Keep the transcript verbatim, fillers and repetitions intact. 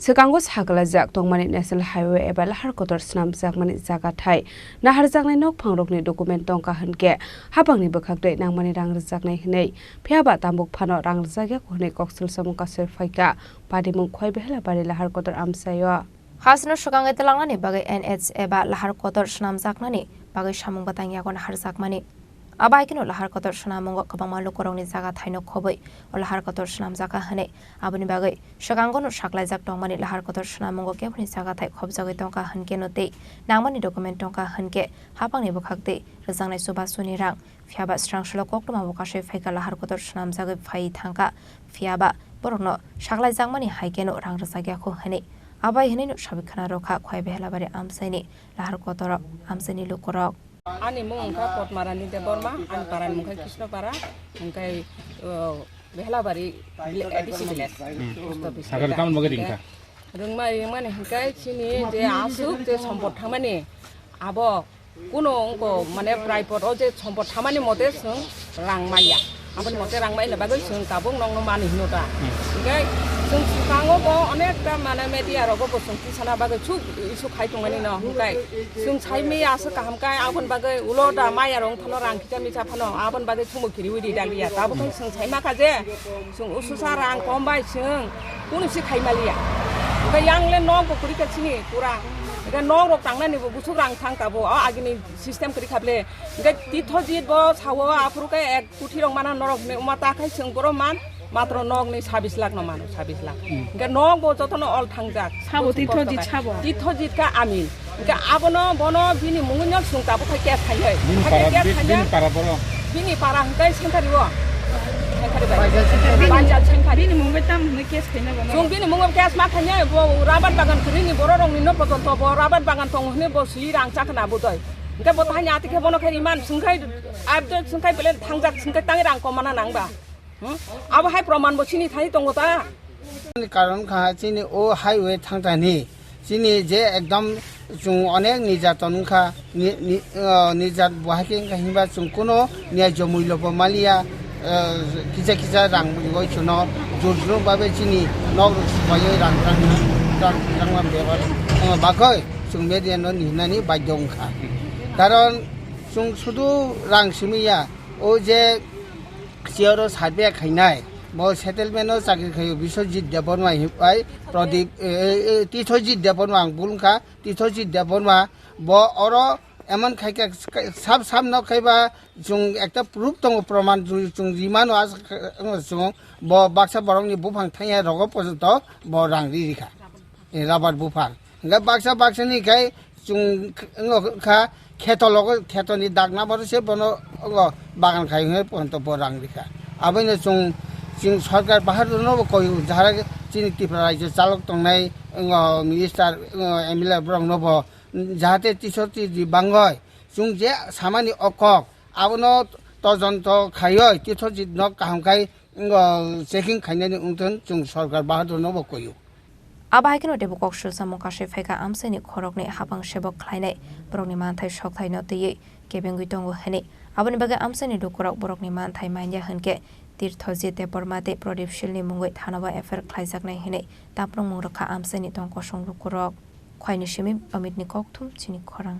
Swkango sakalaijak tongmani National Highway eba lahar kotor swnamjakmani jaga thai naharjaknai nokphangrokni document tongkha hwnkhe hapangni bwkhak twi nangmani rang rwjaknai hwnwi, phiyaba tambuk phano rang rwjakya hwnwi kok silsamung kasui phaikha Patimung Khwai Behelabari lahar kotor amchaio. Hasteno swkangwi twlangnani bagwi N H eba lahar kotor swnamjaknani bagwi samung bwtang yago naharjakmani. Abo hai kheno lahar kotor swnamungo kwbangma lukurokni jaga thaino khobwi o lahar kotor swnamjakha hwnwi, aboni bagwi swkangono saklaijak tongmani lahar kotor swnamungo keboni jaga thai khobjagwi tongkha hwnkhe no tei nangmani document tongkha hwnkhe hapangni bwkhak tei rwjaknai chubachu ni rang. Phiyaba srangsulo koktwma bo kasui phaikha lahar kotor swnamjagwi phai thangkha, phiyaba borokno saklaijakmani hai kheno rang rwjakya kho hwnwi. Abo hai hwnwino sabi khna rwkha Khwai Behelabari amchaini lahar kotor amchaini lukurok. Ani mung wngkha Potmarani Debbarma, ani parani mung khe Krishnopara, hwnkhe, o, Behelabari A D C village. Hmm. Post office. Sakar tamoni bagwi ringkha? Rwngma-, rwngmani hwnkhe chini je aswk je sompot thangmani abo kuno wngkho, mane, private o je sompot thangmani mote chwng rang maya. Aboni mote rang maina bagwi chwng tabuk nokno mani hino ta. Hmm. Hwnkhe chwng swkango bo onekta, mane, media rogo bo chwng tisana bagwi chuk issue khai tongmani no hwnkhe chwng sai maya aswk kaham kai, aboni bagwi ulo da maya rong phano rang kisa misa phano aboni bagwi chwngbo kiriwi ri daliya. Tabuk chwng sai makha je chwng ususa rang kom bai chwng kunu si khai maliya. Hwnkhe yang le nok bo kwrwi kha chini pura. Hwnkhe nok rok tangnani bo busuk rang thang tabuk o agini system kwrwi kha ble. Hwnkhe Tirthojit bo sao aphuru khe ek kuthi rok mana norok hwnwi, uma ta khai chwng borok man matro nok ni sabis lakh no mano, sabis lakh. Hmm. Hwnkhe nok bo jotono ol thangjak. Sabo Tirthojit sabo? Tirthojit kha amin. Hwnkhe abono bono bini mungwi no chwng tabuk khai case khainai. Bini para, bini para borok? Bini para hwnkhe Sengkhari o. Sengkhari bai. Bini, Baijal Sengkhari. Bini mungwi tam hwnwi case khaina bono? Chwng bini mungwi case ma khainai, bo rabar bagan kwrwini borok rokni no pojonto bo rabar bagan tong hwnwi bo swi rang chakna budoi. Hwnkhe bo thani ati khe bono khe iman swngkhai, abdo swngkhai bele thangjak swngkhai tangwi rang komana nangba. Hmm? Abo hai proman bo chini thani tongo ta? Karon kha chini o highway thangtani chini je ekdom chwng onek nirjaton wngkha, ni-, ni-, o, nirjat bo hai khe wngkha hinba chwng kuno niyajyo mulyo bo maliya, o, kisa kisa rang bwlwi chwngno jor jor babe chini nok rok swbaiwi rang rang rang rang bebak, o, bagwi chwng media no hinani badhyo wngkha. Karon chwng sudu rang simi ya, o je chair o survey khainai, bo settlement o chakri khaio Biswajit Debbarma bai Pradip, e, e, e, Tirthojit Debbarma ang bul wngkha, Tirthojit Debbarma bo oro emon khai kha, sab sab no khai ba chwng ekta proof tongo, proman chwng rimano, chwng bo baksa borokni buphang thangya rogo porjonto bo rang ri rikha, e, rubber buphang. Hingke baksa baksa ni khai chwng wngkha kheto logo, kheto ni dak nabaro se bono wngkha bagan khai hwnwi ponto bo rang rikha. Aboino chwng, chwng sorkar bahadur no bo koiyo, jahara chini Tripura rajyo chalok tongnai, wngkha minister, wngkha M L A borok no bo jahate tisoti di bangoi chwng je samani o kok abono tojonto khaioi Tirthojit no kaham khai wngkha checking khainani wngthon chwng sorkar bahadur no bo koiyo. Abo hai kheno teibo kok sulsamung kasui phaikha amchaini khoroknwi hapang sebok khlainai borokni manthai sokthai no twiwi kebengwi tongo hwnwi. Aboni bagwi amchaini lukurok borokni manthai manya hwnkhe Tirthojit Debbarma tei Pradip Shilni mungwi thanao F I R khlaijaknai hwnwi taprwngmung rwkha amchaini tong kosong lukurok. Khwaini simi Amitni kokthum chini khorang.